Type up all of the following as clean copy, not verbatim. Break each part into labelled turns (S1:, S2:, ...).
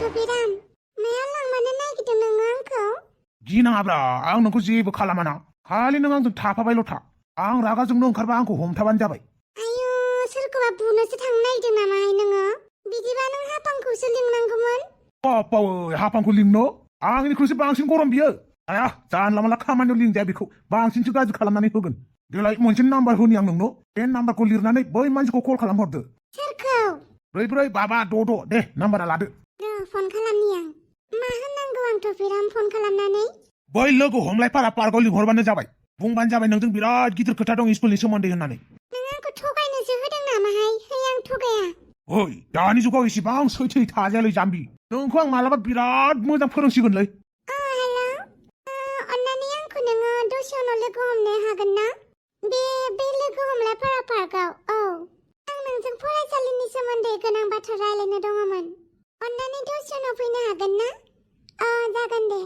S1: थफिराम माया लांमानो नागिरदों नोङो आंखौ
S2: गिनाङाब्रा आं नोंखौ जेबो खालामाना खालि नों आंजों थाफाबायल' था आं रागा जोंनो ओंखारबा आंखौ हमथाबानो जाबाय
S1: आयु सोरखौबा बुनोसो थांनो नागिरदों नामाहाय नोङो बिदिबा नों हाफांखौसो लिंनांगौमोन
S2: बावै हाफांखौ लिंनो आंनिख्रुइसो बांसिन गरम बियो आया जानला मानला खामानियाव लिंजाया बेखौ बांसिनसो गाज्रि खालामनानै होगोन देलाय मोनसे नाम्बार होनि आं नोंनो बे नाम्बारखौ लिरनानै बै मानसिखौ कल खालामहरदो
S1: सोरखौ
S2: 44 बाबा 66 दे नाम्बारा लादो
S1: र' फन खालामनि आं मा होननांगौ आं थफिराम फन खालामनानै
S2: बै लोगो हमलायपारा पार्कआव लिंहरबानो जाबाय बुंबानो जाबाय नोंजों बिराद गिदिर खोथा दं स्कुलनि सोमोन्दै होननानै
S1: नों आंखौ थगायनोसो होदों नामाहाय है आं थगाया
S2: ओइ दानि जुगाव एसेबां सैथो थाजायालै जाम्बि नोंखौ आं मालाबा बिराद मोजां फोरोंसिगोनलै
S1: हेल' अन्नानै आंखौ नोङो दसे उनाव लोगो हमनो हागोन ना बे लोगो हमलायपारा पार्कआव औ आं नोंजों फरायसालिनि सोमोन्दै गोनां बाथ्रा रायलायनो दङमोन अन्नानै दसे उनाव फैनो हागोन ना जागोन दे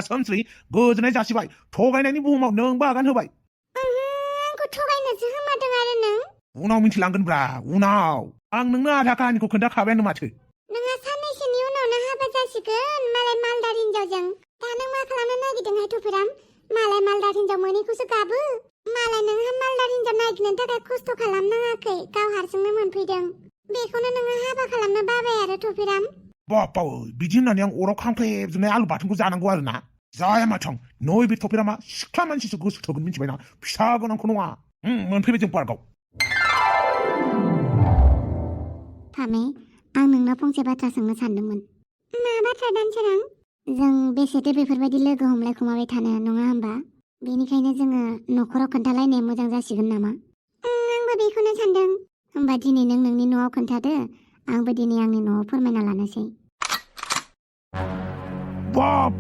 S2: सानस्रि गोजोननाय जासिबाय थगायनायनि बुहुमाव नोंबो आगान होबाय
S1: आंखौ थगायनोसो होमारदों आरो नों
S2: उनाव मिथिलांगोनब्रा उनाव आं नोंनो आधा काहानिखौ खोन्थाखाबायानो माथो
S1: नोंहा साननैसोनि उनावनो हाबा जासिगोन मालाय मालदार हिनजावजों दा नों मा खालामनो नागिरदोंहाय थफिराम मालाय मालदार हिनजाव मोनैखौसो गाबो मालाय नोंहा मालदार हिनजाव नागिरनो थाखाय खस्थ' खालामनाङाखै गाव हारसिंनो मोनफैदों बेखौनो नोङो हाबा खालामनो बाबाय आरो थफिराम
S2: बाव बिदि होननानै आं अराव खामख्लेबजोबनाय आलु बाथोनखौ जानांगौ आरो ना जाया माथों नै बे थफिरामा सिख्ला मानसिसो गोसो थोगोन मिथिबायना फिसा गोनांखौ नङा मोनफैबाय जों पार्कआव
S1: फामे आं नोंनाव फंसे बाथ्रा सोंनो सानदोंमोन मा बाथ्रा दानसोरां जों बेसेथो बेफोरबायदि लोगो हमलायखुमाबाय थानो नङा होमबा बेनिखायनो जोङो न'खराव खोन्थालायनाया मोजां जासिगोन नामा आंबो बेखौनो सानदों होमबा दिनै नों नोंनि न'आव खोन्थादो आंबो दिनै आंनि न'आव फोरमायना लानोसै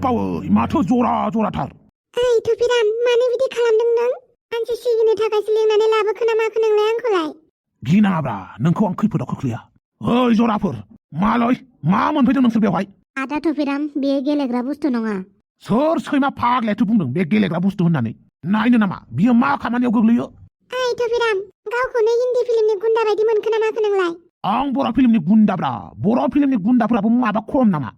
S2: बावै माथो जरा जराथार
S1: ओइ थफिराम मानो बिदि खालामदों नों आंसो सिगिनो थाखायसो लिंनानै लाबोखो ना माखो नोंलाय आंखौलाय
S2: गिनाङाब्रा नोंखौ आं खैफोदाव खोख्लैया ओइ जराफोर मालै मा मोनफैदों नोंसोर बेवहाय
S1: आदा थफिराम बेयो गेलेग्रा बुस्थु नङा
S2: सोर सैमा फाग्लायाथ' बुंदों बे गेलेग्रा बुस्थु होननानै नायनो नामा बियो मा खामानियाव गोग्लैयो
S1: ओइ थफिराम गावखौनो हिन्दी फिल्मनि गुन्दा बायदि मोनखो ना माखो नोंलाय
S2: आं बर' फिल्मनि गुन्दाब्रा बर' फिल्मनि गुन्दाफोराबो माबा खम नामा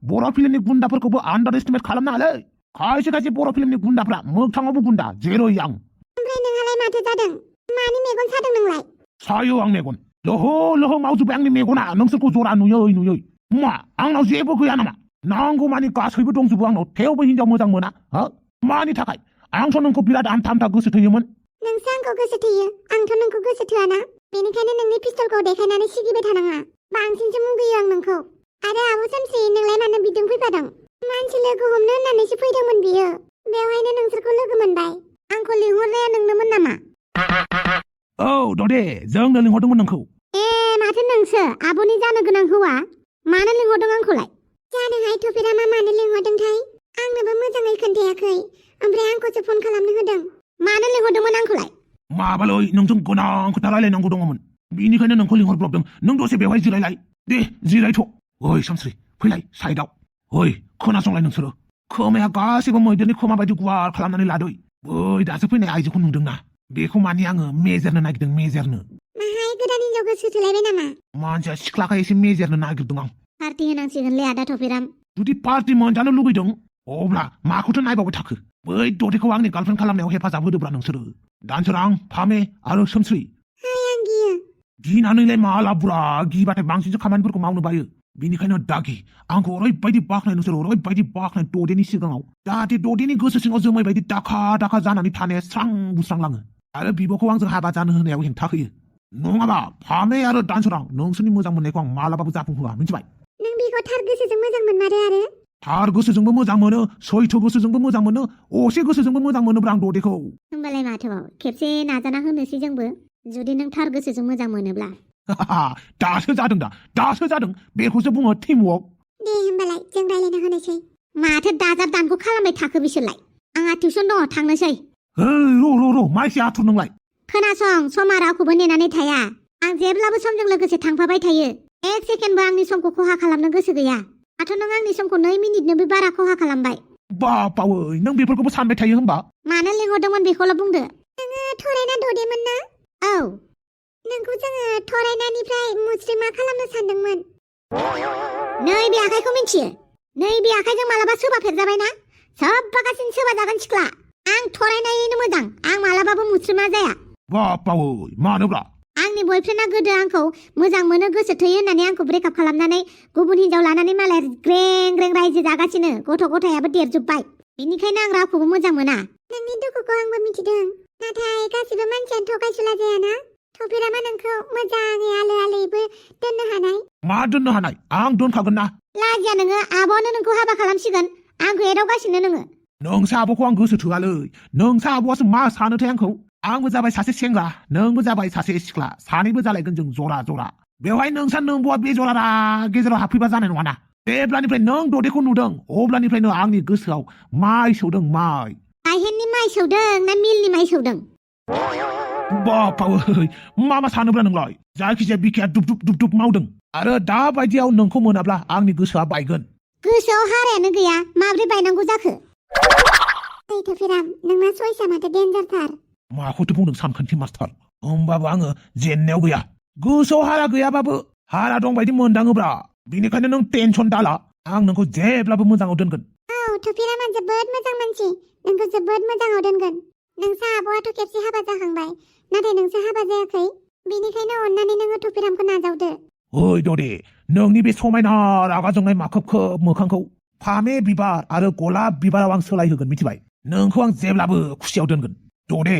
S2: बर' फिल्मनि गुन्दाफोरखौबो आन्डार एस्टिमेट खालामनाङालै खायसे खायसे बर' फिल्मनि गुन्दाफ्रा मोगथाङावबो गुन्दा जेरै आं
S1: ओमफ्राय नोंहालाय माथो जादों मानि मेगन सादों नोंलाय
S2: सायो आं मेगन लहो लहो मावजोब्बाय आंनि मेगना नोंसोरखौ जरा नुयै मा आंनाव जेबो गैया नामा नांगौ मानि गासैबो दंजोबो आंनाव थेवबो हिनजाव मोजां मोना मानि थाखाय आंथ' नोंखौ बिराद आमथा आमथा गोसो थोयोमोन
S1: नोंसो आंखौ गोसो थोयो आंथ' नोंखौ गोसो थोआना बेनिखायनो नोंनि पिस्तलखौ देखायनानै सिगिबाय थानाङा बांसिनसो मुगैयो आं नोंखौ आरो आब' सानस्रि नोंलाय मानो बिदों फैफादों मानसि लोगो हमनो होननानैसो फैदोंमोन बियो बेवहायनो नोंसोरखौ लोगो मोनबाय आंखौ लिंहरनाया नोंनोमोन नामा
S2: औ ददे जोंनो लिंहरदोंमोन नोंखौ
S1: माथो नोंसो आब'नि जानो गोनां हौवा मानो लिंहरदों आंखौलाय जानोहाय थफिरामा मानो लिंहरदोंथाय आंनोबो मोजाङै खोन्थायाखै ओमफ्राय आंखौसो फन खालामनो होदों मानो लिंहरदोंमोन आंखौलाय
S2: माबालै नोंजों गोनां खोथा रायलायनांगौ दङमोन बेनिखायनो नोंखौ लिंहरब्रबदों नों दसे बेवहाय जिरायलाय दे जिरायथ' ओइ सानस्रि फैलाय साइडआव ओइ खोनासंलाय नोंसोरो खोमाया गासैबो मैदेरनि खोमा बायदि गुवार खालामनानै लादै बै दासो फैनाय आइजोखौ नुदोंना बेखौ मानि आङो मेजेरनो नागिरदों मेजेरनो
S1: माहाय गोदान हिनजाव गोसो थोलायबाय नामा
S2: मानसिया सिख्लाखाय एसे मेजेरनो नागिरदों आं
S1: पार्टि होनांसिगोनलै आदा थफिराम
S2: जुदि पार्टि मोनजानो लुगैदों अब्ला माखौथो नायबावबाय थाखो बै ददेखौ आंनि गार्लफ्रेन्ड खालामनायाव हेफाजाब होदोब्रा नोंसोरो दानसोरां फामे आरो सोमस्रि
S1: आं गियो
S2: गिनानैलाय माला बुरा गिबाथाय बांसिनसो खामानिफोरखौ मावनो बायो बेनिखायनो दागि आंखौ ओरैबायदि बाख्नाय नोंसोर ओरैबायदि बाख्नाय ददेनि सिगाङाव जाहाथे ददेनि गोसो सिङाव जोमै बायदि दाखा दाखा जानानै थानाया स्रां बुस्रांलाङो आरो बिब'खौ आंजों हाबा जानो होनायाव हेंथा होयो नङाबा फामे आरो दानसोरां नोंसोरनि मोजां मोननायखौ आं मालाबाबो जाफुंहोआ मिथिबाय
S1: नों बेखौ थार गोसोजों मोजां मोनमारो आरो
S2: थार गोसोजोंबो मोजां मोनो सैथो गोसोजोंबो मोजां मोनो असे गोसोजोंबो मोजां मोनोब्रा आं ददेखौ
S1: होमबालाय माथोबाव खेबसे नाजाना होनोसै जोंबो जुदि नों थार गोसोजों मोजां मोनोब्ला
S2: दासो जादों बेखौसो बुङो टिमवर्क
S1: दे होमबालाय जों रायलायना होनोसै माथो दाजाब दानखौ खालामबाय थाखो बिसोरलाय आंहा टिउसन दङ थांनोसै
S2: र' माइसि आथुर नोंलाय
S1: खोनासं समा रावखौबो नेनानै थाया आं जेब्लाबो समजों लोगोसे थांफाबाय थायो एक सेकेन्डबो आंनि समखौ खहा खालामनो गोसो गैया माथो नों आंनि समखौ 2 मिनिटनोबो बारा खहा खालामबाय
S2: बावै नों बेफोरखौबो सानबाय थायो होमबा
S1: मानो लिंहरदोंमोन बेखौल' बुंदो नोङो थरायना ददेमोन ना औ नोंखौ जोङो थरायनानिफ्राय मुस्रि मा खालामनो सानदोंमोन नैबे आखाइखौ मिन्थियो नैबे आखाइजों मालाबा सोरबा फेरजाबायना सोबबागासिनो सोरबा जागोन सिख्ला आं थरायनायनो मोजां आं मालाबाबो मुस्रिमा जाया
S2: बापावै मानोब्रा
S1: आंनि बयफ्रेन्डआ गोदो आंखौ मोजां मोनो गोसो थोयो होननानै आंखौ ब्रेकआप खालामनानै गुबुन हिनजाव लानानै मालाय ग्रें ग्रें रायजो जागासिनो गथ' गथायाबो देरजोब्बाय बेनिखायनो आं रावखौबो मोजां मोना नोंनि दुखुखौ आंबो मिथिदों नाथाय गासिबो मानसियानो थगायसुला जायाना थफिरामा नोंखौ मोजाङै आलो आलोयैबो दोननो हानाय
S2: मा दोननो हानाय आं दोनखागोन ना
S1: लाजिया नोङो आब'आनो नोंखौ हाबा खालामसिगोन आंखौ एदावगासिनो नोङो
S2: नोंसा आब'खौ आं गोसो थोआलै नोंसा आब'आसो मा सानोथाय आंखौ आंबो जाबाय सासे सेंग्रा नोंबो जाबाय सासे सिख्ला सानैबो जालायगोन जों जरा जरा बेवहाय नोंसा नोंब'आ बे जरा गेजेराव हाबफैबा जानाय नङाना जेब्लानिफ्राय नों ददेखौ नुदों अब्लानिफ्रायनो आंनि गोसोआव माइ सौदों माइ
S1: गायहेननि माइ सौदों ना मिलनि माइ सौदों
S2: बापावै मा सानोब्रा नोंलाय जायखिजाया बिखाया दुब दुब मावदों आरो दा बायदियाव नोंखौ मोनाब्ला आंनि गोसोआ बायगोन
S1: गोसोआव हारायानो गैया माब्रै बायनांगौ जाखो थफिराम नोंना सयसा माथो डेन्जारथार
S2: माखौथो बुंदों सानखान्थि मास्टार होमबाबो आङो जेननायाव गैया गोसोआव हारा गैयाबाबो हारा दं बायदि मोनदाङोब्रा बेनिखायनो नों टेनसन दाला आं नोंखौ जेब्लाबो मोजाङाव दोनगोन
S1: औ थफिरामा जोबोद मोजां मानसि नोंखौ जोबोद मोजाङाव दोनगोन नोंसा आब'आथ' खेबसे हाबा जाखांबाय नाथाय नोंसो हाबा जायाखै बेनिखायनो अननानै नोङो थफिरामखौ नाजावदो
S2: ओइ ददे नोंनि बे समायना रागा जोंनाय माखोब मोखांखौ फामे बिबार आरो गलाब बिबाराव आं सोलायहोगोन मिथिबाय नोंखौ आं जेब्लाबो खुसियाव दोनगोन ददे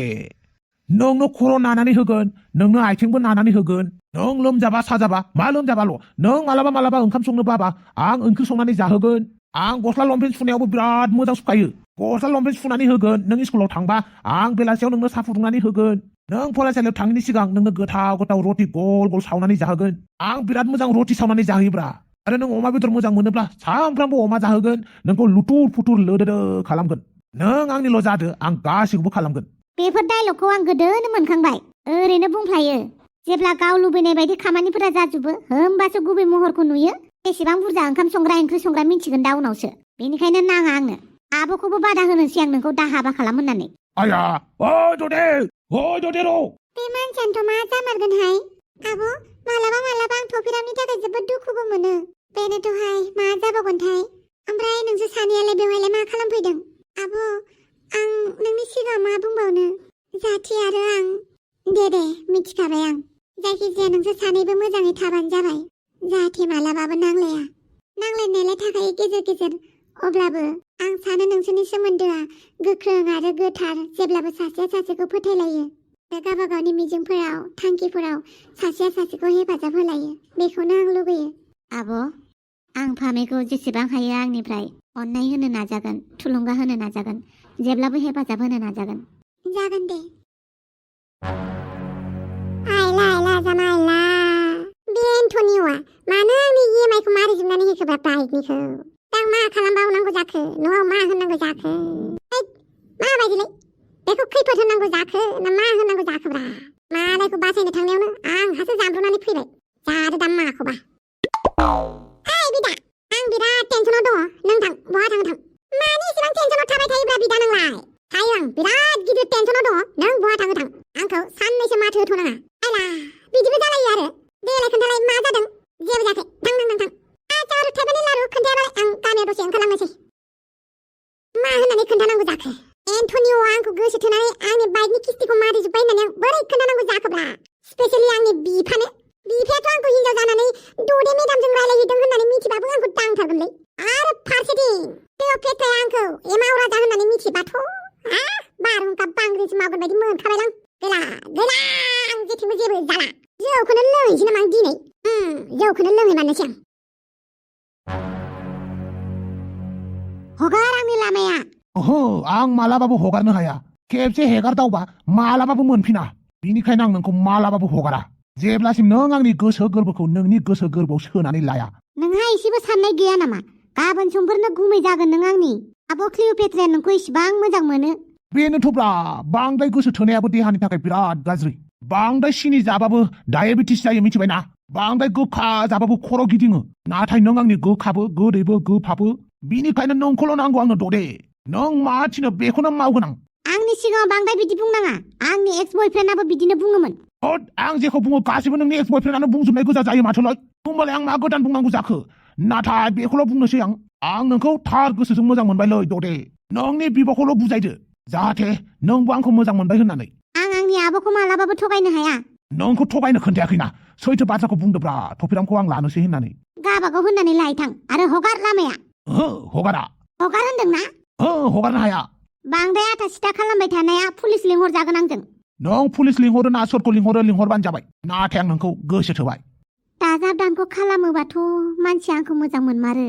S2: नोंनो खर' नानानै होगोन नोंनो आथिंबो नानानै होगोन नों लोमजाबा साजाबा मा लोमजाबाल' नों मालाबा ओंखाम संनो बाबा आं ओंख्रि संनानै जाहोगोन आं गस्ला लंपेन्ट सुनायावबो बिराद मोजां सुखायो गस्ला लंपेन्ट सुनानै होगोन नों स्कुलाव थांबा आं बेलासियाव नोंनो साहा फुदुंनानै होगोन नों फरायसालियाव थाङिनि सिगां नोंनो गोथाव रटि गल गल सावनानै जाहोगोन आं बिराद मोजां रटि सावनानै जाहोयोब्रा आरो नों अमा बेदर मोजां मोनोब्ला सामफ्रामबो अमा जाहोगोन नोंखौ लुथुर फुथुर लोदोदो खालामगोन नों आंनिल' जादो आं गासैखौबो खालामगोन
S1: बेफोर डायलगखौ आं गोदोनो मोनखांबाय ओरैनो बुंफ्लायो जेब्ला गाव लुबैनाय बायदि खामानिफोरा जाजोबो होमबासो गुबै महरखौ नुयो बेसेबां बुरजा ओंखाम संग्रा ओंख्रि संग्रा मिन्थिगोन दा उनावसो बेनिखायनो नाङा आंनो आब'खौबो बादा होनोसै आं नोंखौ दा हाबा खालाम होननानै
S2: आया ओइ ददे र'
S1: बे मानसियानोथ' मा जामारगोनहाय आब' मालाबा आं थफिरामनि थाखाय जोबोद दुखुबो मोनो बेनोथ'हाय मा जाबावगोनथाय ओमफ्राय नोंसोर सानैयालाय बेवहायलाय मा खालामफैदों आब' आं नोंनि सिगाङाव मा बुंबावनो जाथि आरो आं दे मिथिखाबाय आं जायखिजाया नोंसोर सानैबो मोजाङै थाबानो जाबाय जाहाथे मालाबाबो नांलायनायालाय थाखायो गेजेर अब्लाबो आं सानो नोंसोरनि सोमोन्दोआ गोख्रों आरो गोथार जेब्लाबो सासेया सासेखौ फोथायलायो आरो गावबा गावनि मिजिंफोराव थांखिफोराव सासेया सासेखौ हेफाजाब होलायो बेखौनो आं लुबैयो आब' आं फामेखौ जेसेबां हायो आंनिफ्राय अननाय होनो नाजागोन थुलुंगा होनो नाजागोन जेब्लाबो हेफाजाब होनो नाजागोन जागोन दे बे एन्टनिय'आ मानो आंनि इएमआइखौ मारिजोबनानै होखोब्रा बाइकनिखौ दा मा खालामबावनांगौ जाखो न'आव मा होनांगौ जाखो माबायदिलाय बेखौ खैफोद होनांगौ जाखो ना मा होनांगौ जाखोब्रा मालायखौ बासायनो थांनायावनो आंहासो जाब्रनानै फैबाय जादो दा माखौबा बिदा आं बिराद टेनसनाव दङ नों थां बहा थाङो थां मानि एसेबां टेनसनाव थाबाय थायोब्रा बिदा नोंलाय थायो आं बिराद गिदिर टेनसनाव दङ नों बहा थाङो थां आंखौ साननैसो माथो होथ'नाङा आयला बिदिबो जालायो आरो देलाय खोन्थालाय मा जादों जेबो जायाखै थां आचार थाइबानि लारु खोन्थायाबालाय आं गामियाव दसे ओंखारलांनोसै मा होननानै खोन्थानांगौ जाखो एन्टनिय'आ आंखौ गोसो थोनानै आंनि बाइकनि किस्तिखौ मारिजोब्बाय होननानै आं बोरै खोन्थानांगौ जाखोब्रा स्पेसियेलि आंनि बिफायाथ' आंखौ हिनजाव जानानै ददे मेदामजों रायलायहैदों होननानै मिथिबाबो आंखौ दांथारगोनलै आरो फारसेथिं क्लिअ'पेट्राया आंखौ एमाव राजा होननानै मिथिबाथ' बारहुंखा बांग्रिसो मावगोन बायदि मोनखाबायलां गैला आं जेथिंबो जेबो जाला जौखौनो लोंहैसै नामा आं दिनै जौखौनो लोंहैमारनोसै आं हगार आंनि लामाया
S2: ओहो आं मालाबाबो हगारनो हाया खेबसे हेगारदावबा मालाबाबो मोनफिना बिनिखायनो आं नोंखौ मालाबाबो हगारा जेब्लासिम नों आंनि गोसो गोरबोखौ नोंनि गोसो गोरबोआव सोनानै लाया
S1: नोंहा एसेबो साननाय गैया नामा गाबोन समफोरनो गुमै जागोन नों आंनि आब' क्लिअ'पेट्राया नोंखौ इसिबां मोजां मोनो
S2: बेनोथ'ब्रा बांद्राय गोसो थोनायाबो देहानि थाखाय बिराद गाज्रि बांद्राय सिनि जाबाबो डायेबेटिस जायो मिथिबायना बांद्राय गोखा जाबाबो खर' गिदिङो नाथाय नों आंनि गोखाबो गोदैबो गोफाबो बिनिखायनो नोंखौल' नांगौ आंनो ददे नों मा थिनो बेखौनो मावगोन
S1: आंनि सिगाङाव बांद्राय बिदि बुंनाङा आंनि एक्स बयफ्रेन्डआबो बिदिनो बुङोमोन
S2: आं जेखौ बुङो गासिबो नोंनि एक्स बयफ्रेन्डआनो बुंजोबनाय गोजा जायो माथोलाय होमबालाय आं मा गोदान बुंनांगौ जाखो नाथाय बेखौल' बुंनोसै आं नोंखौ थार गोसोजों मोजां मोनबायलै ददे नोंनि बिब'खौल' बुजायदो जाहाथे नोंबो आंखौ मोजां मोनबाय होननानै
S1: आं आंनि आब'खौ मालाबाबो थगायनो हाया
S2: नोंखौ थगायनो खोन्थायाखैना सैथो बाथ्राखौ बुंदोब्रा थफिरामखौ आं लानोसै होननानै
S1: गाबागाव होननानै लायथां आरो हगार लामाया
S2: हगारा
S1: हगार होनदोंना
S2: हगारनो हाया
S1: बांद्राय आथा सिथा खालामबाय थानाया पुलिस लिंहरजागोन आंजों
S2: नों पुलिस लिंहरो ना सोरखौ लिंहरबानो जाबाय नाथाय आं नोंखौ गोसो थोबाय
S1: दाजाब दानख' खालामोबाथ' मानसिया आंखौ मोजां मोनमारो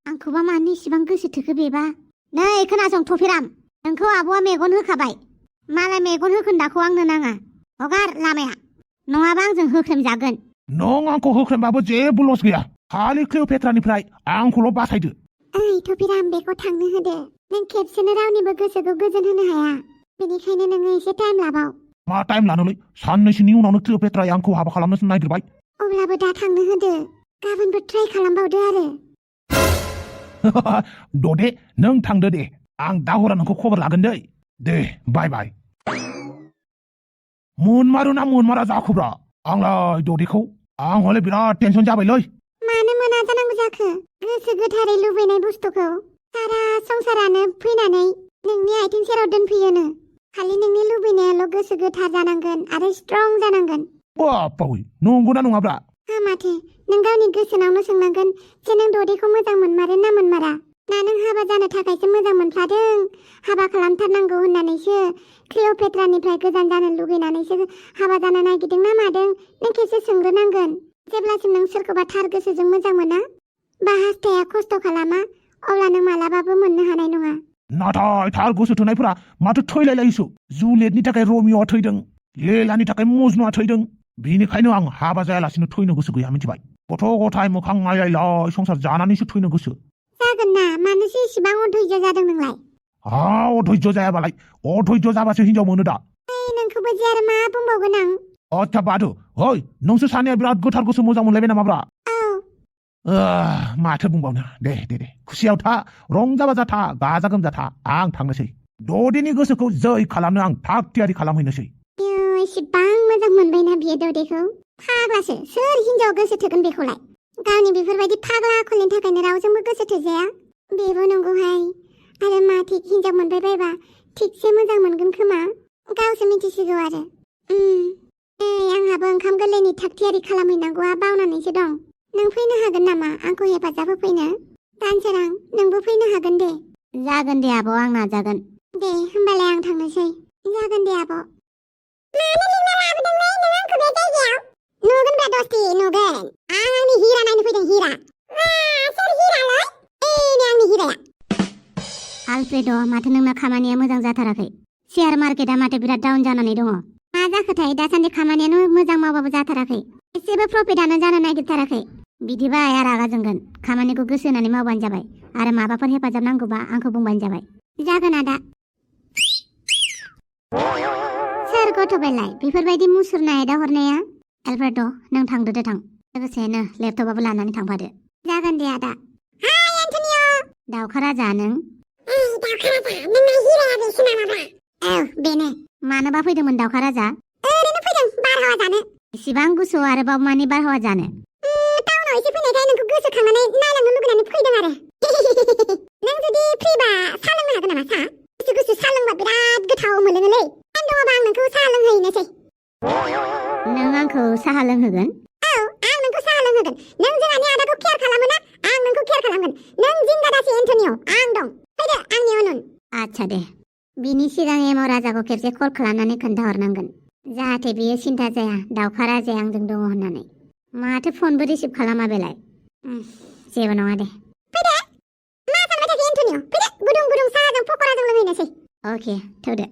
S1: आंखौबा मानो इसिबां गोसो थोखो बेबा नै खोनासं थफिराम नोंखौ आब'आ मेगन होखाबाय मालाय मेगन होखोन्दाखौ आंनो नाङा हगार लामाया नङाबा आंजों होख्रेमजागोन
S2: नों आंखौ होख्रेमबाबो जेबो लस गैया खालि क्लिअपेट्रानिफ्राय आंखौल' बासायदो
S1: ओइ थफिराम बेखौ थांनो होदो नों खेबसेनो रावनिबो गोसोखौ गोजोन होनो हाया बेनिखायनो नोङो एसे टाइम लाबाव
S2: मा टाइम लानोलै साननैसोनि उनावनो क्लिअपेट्राया आंखौ हाबा खालामनोसो नागिरबाय
S1: अब्लाबो दा थांनो होदो गाबोनबो ट्राइ खालामबावदो आरो
S2: ददे नों थांदो दे आं दा हरा नोंखौ खबर लागोन दे बाय बाय मोनमारो ना मोनमारा जाखोब्रा आंलाय ददेखौ आं हले बिराद टेनसन जाबायलै
S1: मानो मोना जानांगौ जाखो गोसो गोथारै लुबैनाय बुस्थुखौ सारा संसारानो फैनानै नोंनि आथिं सेराव दोनफैयोनो खालि नोंनि लुबैनायाल' गोसो गोथार जानांगोन आरो स्ट्रं जानांगोन
S2: बापावै नंगौना नङाब्रा
S1: माथो नों गावनि गोसोनावनो सोंनांगोन जे नों ददेखौ मोजां मोनमारो ना मोनमारा ना नों हाबा जानो थाखायसो मोजां मोनफ्लादों हाबा खालामथारनांगौ होननानैसो क्लिअपेट्रानिफ्राय गोजान जानो लुगैनानैसो हाबा जानो नागिरदों ना मादों नों खेबसे सोंग्रोनांगोन जेब्लासिम नों सोरखौबा थार गोसोजों मोजां मोना बा हास्थाया खस्थ' खालामा अब्ला नों मालाबाबो मोननो हानाय नङा
S2: नाथाय थार गोसो थोनायफोरा माथो थैलायलायोसो जुलियटनि थाखाय रमिअआ थैदों लेलानि थाखाय मजनुआ थैदों बेनिखायनो आं हाबा जायालासिनो थैनो गोसो गैया मिथिबाय गथ' गथाय मोखां नायलायलाय संसार जानानैसो थैनो गोसो
S1: जागोन ना मानोसो इसिबां अधैर्य जादों नोंलाय
S2: अधैर्य जायाबालाय अधैर्य जाबासो हिनजाव मोनो दा
S1: नोंखौबो जे आरो मा बुंबावगोन आं
S2: आच्छा बादो ओइ नोंसोर सानैया बिराद गोथार गोसो मोजां मोनलायबाय नामाब्रा माथो बुंबावनो दे खुसियाव था रंजा बाजा था गाजा गोमजा था आं थांनोसै ददेनि गोसोखौ जै खालामनो आं थाग थियारि खालामहैनोसै
S1: इसिबां मोजां मोनबायना बियो ददेखौ फाग्लासो सोर हिनजाव गोसो थोगोन बेखौलाय गावनि बेफोरबायदि फाग्ला आखलनि थाखायनो रावजोंबो गोसो थोजाया बेबो नंगौहाय आरो मा थिक हिनजाव मोनबाय बायबा थिकसे मोजां मोनगोन खोमा गावसो मिथिसिगौ आरो आंहाबो ओंखाम गोरलैनि थाग थियारि खालामहैनांगौआ बावनानैसो दं नों फैनो हागोन नामा आंखौ हेफाजाब होफैनो दानसोरां नोंबो फैनो हागोन दे जागोन दे आब' आं नाजागोन दे होमबालाय आं थांनोसै जागोन दे आब' मानो लिंना लाबोदोंलै नों आंखौ बे जायगायाव नुगोन बे दस्ति नुगोन आं आंनि हिरा नायनो फैदों हिरा सोर हिरालै नै आंनि हिराया आलफ्रेड माथो नोंना खामानिया मोजां जाथाराखै शेयार मार्केटआ माथो बिराद डाउन जानानै दङ मा जाखोथाय दासान्दि खामानियानो मोजां मावबाबो जाथाराखै एसेबो प्रफिटआनो जानो नागिरथाराखै बिदिबा आइया रागा जोंगोन खामानिखौ गोसो होनानै मावबानो जाबाय आरो माबाफोर हेफाजाब नांगौबा आंखौ बुंबानो जाबाय जागोन आदा सोर गथ' बेलाय बेफोरबायदि मुसुरनाय आयदा हरनाया एलफ्रेड नों थांदो दे थां लोगोसेनो लेपटपाबो लानानै थांफादो जागोन दे आदा हाय एन्टनिय' दावखा राजा नों दावखा राजा नोंना हिराया बेसो नामाब्रा औ बेनो मानोबा फैदोंमोन दावखा राजा ओरैनो फैदों बारहावा जानो इसिबां गुसु आरोबाव मानि बारहावा जानो टाउनाव एसे फैनायखाय नोंखौ गोसोखांनानै नायलांनो लुगैनानै फैदों आरो नों जुदि फ्रिबा साहा लोंनो हागोन नामा साहा गुसु गुसु साहा लोंबा बिराद गोथाव मोनलोङोलै टाइम दङबा आं नोंखौ साहा लोंहैनोसै नों आंखौ साहा लोंहोगोन औ आं नोंखौ साहा लोंहोगोन नों जोंहानि आदाखौ केयार खालामोना आं नोंखौ केयार खालामगोन नों जिंगा दासि एन्टनिय' आं दं फैदो आंनि उन आच्छा दे बिनि सिगां एमाव राजाखौ खेबसे कल खालामनानै खोन्थाहरनांगोन जाहाथे बियो सिन्था जाया दावखा राजाया आंजों दङ होननानै माथो फनबो रिसिभ खालामा बेलाय जेबो नङा दे फैदो मा सानबाय थाखो एन्टनिय' फैदो गुदुं गुदुं साहाजों पक'राजों लोंहैनोसै अके थौदो